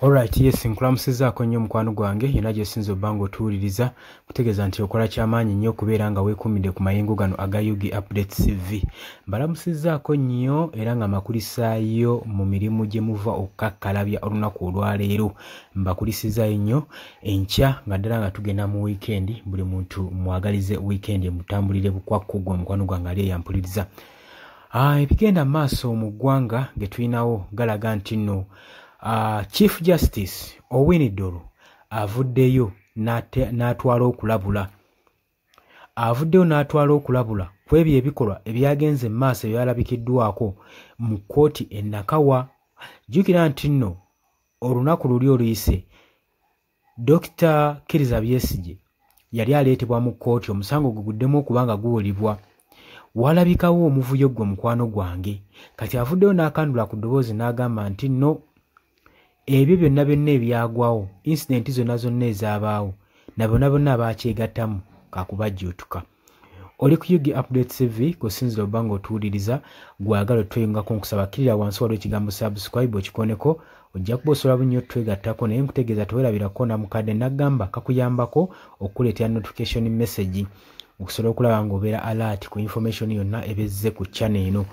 Alright, yes, nkulamusizaako nnyo mukwano gwange yonna gy'osinza obba ng'otuwuliriza, kutegeeza nti okola kyamaanyi nnyo okubeera nga weekuumidde ku mayengo gano aga UG Updates TV. Mbalamusizaako nnyo era nga mbakulisaayo mu mirimu gye muva okukakkalabya olunaku olwaleero. Mbakulisizaayo nnyo enkya nga ddala nga tugenda mu wiikendi, buli muntu mwagalize wiikendi emutambulire bukwakku gwe mukwano gwange ali eyampuliriza. Ebigenda mu maaso mu ggwanga ge tulinawo galaga nti nno Chief Justice Owiny Dollo avuddeyo n'atwala okulabula. Avuddeyo n'atwala okulabula ku ebyo ebikolwa ebyagenze mu maaso ebyalabikiddwako mu kkooti e Nakawa. Jjukira nti nno olunaku luli oluyise Dr. Kizza Besigye yali aleetebwa mu kkooti, omusango gwe guddemu okuba nga guwulibwa. Walabikawo omuvuyo gwe mukwano gwange. Kati avuddeyo n'akandula ku ddoboozi n'agamba nti nno ebyo byonna byonna ebyagwawo, incident zonna zonna ezaabaawo, na bonna bonna abaakyegattamu kakubajjuutuka. Oli ku UG Updates TV kw'osinziira obba ng'otuwuliriza, gw'ayagala otweyungako nkusaba kkirira wansi waliwo ekigambo subscribe okikoneko, ojja kuba osobola bunnyo otwegattako, naye nkutegeeza teweerabira kukona mukadde n'aggamba kakuyambako okukuleetera notification message okusobola okulaba ng'obeera alert ku information yonna ebezze ku channel eno.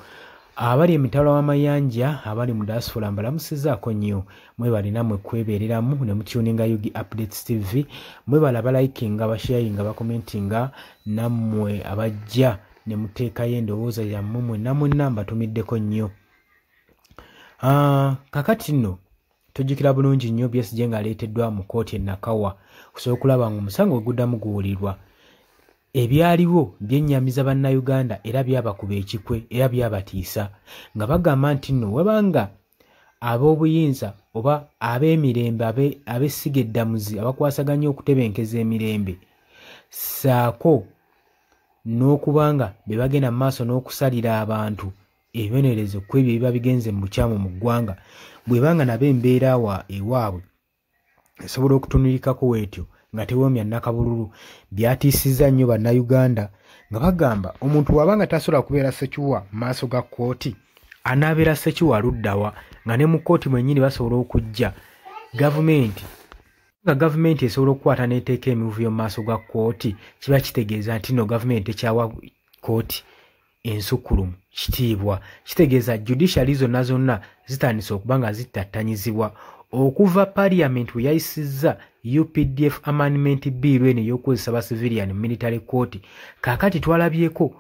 Abali emitala w'amayanja, abali mu diaspora mbalamusizaako nnyo, mwebale nammwe kwebeereramu ne mutuninga UG Updates TV, mwebale abalikinga, abasharinga, abakomentinga, nammwe abajja ne muteekayo endowooza yammwe mwenna mwenna mbatumiddeko nnyo. Kakati nno tujjukira bulungi nnyo Besigye ng'aleeteddwa mu kkooti e Nakawa okusobola okulaba ng'omusango gwe guddamu guwulirwa. Ebyaliwo byennyamiza Bannayuganda era byabakuba ekikwe era byabatiisa nga bagamba nti nno wabanga ab'obuyinza oba ab'emirembe ab'essiga eddamuzi abakwasaganya okutebenkeza emirembe ssaako n'okubanga be bagenda mu maaso n'okusalira abantu ebibonerezo ku ebyo ebiba bigenze mu bukyamu mu ggwanga, bw'ebanga nabo embeera ewaabwe esobola okutunulikako bw'etyo nga tewoomya nnakabululu. Byatiisizza nnyo Bannayuganda nga bagamba omuntu bw'aba nga tasobola kubeera secure mu maaso ga kkooti, anaabeera secure ludda wa, nga ne mu kkooti mwennyini basobola okujja gavumenti, nga gavumenti esobola okukwata n'eteeka emivuyo mu maaso ga kkooti, kiba kitegeeza nti nno gavumenti tekyawa kkooti ensukkulumu kitiibwa. Kitegeeza judiciary zonna zonna zitandise okuba nga zittattanyizibwa okuva Parliament bwe yayisizza UPDF Amendment Bill eno ey'okukozesa ba civilian military court. Kaakati twalabyeko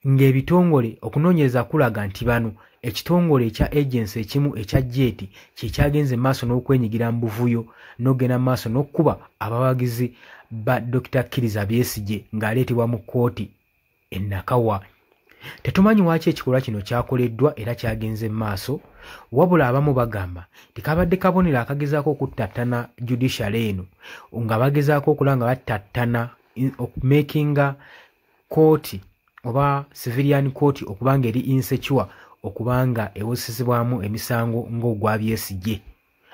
ng'ebitongole okunoonyereza kulaga nti bano ekitongole ekya agency ekimu ekya JET kye kyagenze mu maaso n'okwenyigira mu buvuyo n'okugenda mu maaso n'okkuba abawagizi ba Dr. Kizza Besigye ng'aleetebwa mu kkooti e Nakawa. Tetumanyi lwaki ekikolwa kino kyakoleddwa era kyagenze mu maaso, wabula abamu bagamba nti kabadde kabonero akagezaako okuttattana judiciary eno, nga bagezaako okulaba nga battattana okumakinga kkooti oba civilian court okuba nga eri insecure, okuba nga ewozesebwamu emisango ng'ogwa Besigye.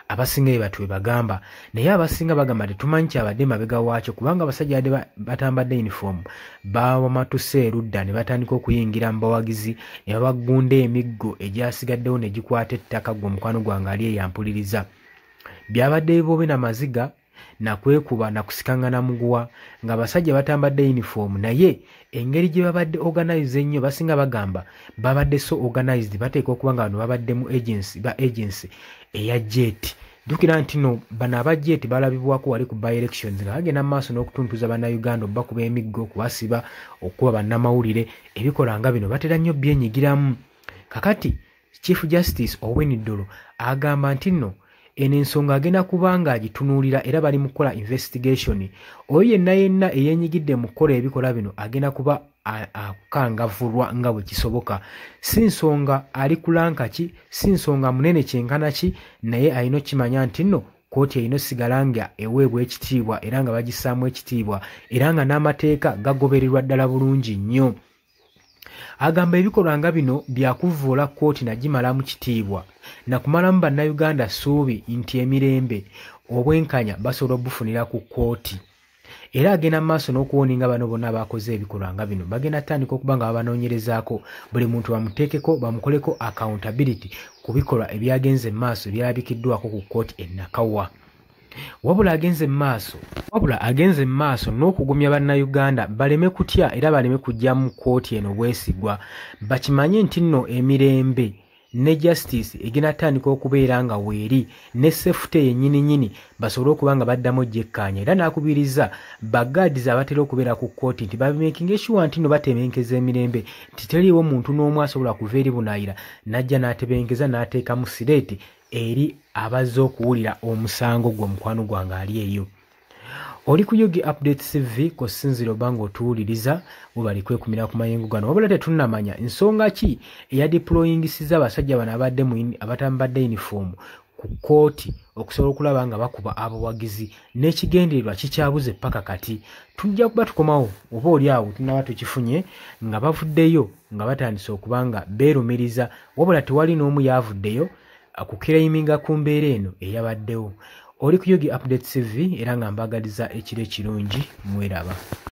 Abasinga bwe batyo bwe bagamba, naye abasinga bagamba tetumanyi kyabadde mabega waakyo, kubanga abasajja badde batambadde uniform bawamatuse erudda ne batandika okuyingira mu bawagizi ne babagunda emiggo egyasigaddewo ne gikwata ettaka. Gwe omukwano gwange ali eyampuliriza, byabadde biboobe na maziga nakwekuba nakusikangana muguwa ng'abasajja batambadde uniform, naye engeri gye babadde organize ennyo, basinga bagamba babadde so organized, bateekwa okuba nga bano babadde mu agency ba agency eya JET. Jjukira nti no bano aba JET balabibwako wali ku by elections nga bagenda mu maaso n'okutuntuza Bannayuganda, obakuba emiggo, okubasiba, okukuba bannamawulire. Ebikola nga bino batera nnyo byenyigiramu. Kakati Chief Justice Owiny Dollo agamba nti nno eno ensonga agenda kuba nga agitunuulira era bali mu kukola investigation. Oyo yenna yenna eyeenyigidde mu kukola ebikola bino agenda kuba akangavvulwa nga bwe kisoboka, si nsonga ali ku rank ki, si nsonga munene kyenkana ki, naye alina okukimanya nti nno kkooti erina osigala nga eweebwa ekitiibwa era nga bagissaamu ekitiibwa era nga n'amateeka gagobererwa ddala bulungi nnyo. Agamba ebikolwa nga bino byakuvvoola kkooti nagimalamu kitiibwa nakumalamu Bannayuganda ssuubi nti emirembe obwenkanya basobola obufunira ku kkooti. Era agenda mu maaso n'okuwoninga bano bonna abakoze ebikolwa nga bino bagenda tandika okuba nga babanoonyerezaako, buli muntu bamuteekeko bamukoleko accountability ku bikolwa ebyagenze mu maaso ebyalabikiddwako ku kkooti e Nakawa. Wabula agenze mu maaso n'okugumya bannayuganda baleme kutya era baleme kujja mu kkooti eno bwesigwa, bakimanye nti nno emirembe ne justice egenda tandika okubeera nga weeri ne safety yennyininyini basobole okuba nga baddamu ojjekkaanya. Era n'akubiriza ba guards abatera okubeera ku kkooti nti babimakinga sure nti nno batebenkeza emirembe, nti teriiwo muntu n'omu asobola kuva eri bunaayira n'ajja n'atebenkeza n'ateekamu threat eri abazze okuwulira omusango gwe. Mukwano gwange ali eyo oli ku Yugi Update CV kosinzira oba ng'otuwuliriza, webali kwekumira ku mayengo gano. Wabula tetunnamanya nsonga ki eyadeployingisiza abasajja bano abadde abatambadde uniform ku kkooti okusobola okulaba nga bakuba abawagizi, n'ekigendererwa kikyabuze paka kati. Tujja kuba tukomawo oba oli awo tunaba tukifunye nga bavuddeyo nga batandise okuba nga beerumiriza, wabula tewali n'omu yaavuddeyo akuclaiminga ku mbeera eno eyabaddewo. Oli ku Yugi Update CV era nga mbagaliza ekiro ekirungi, mweraba.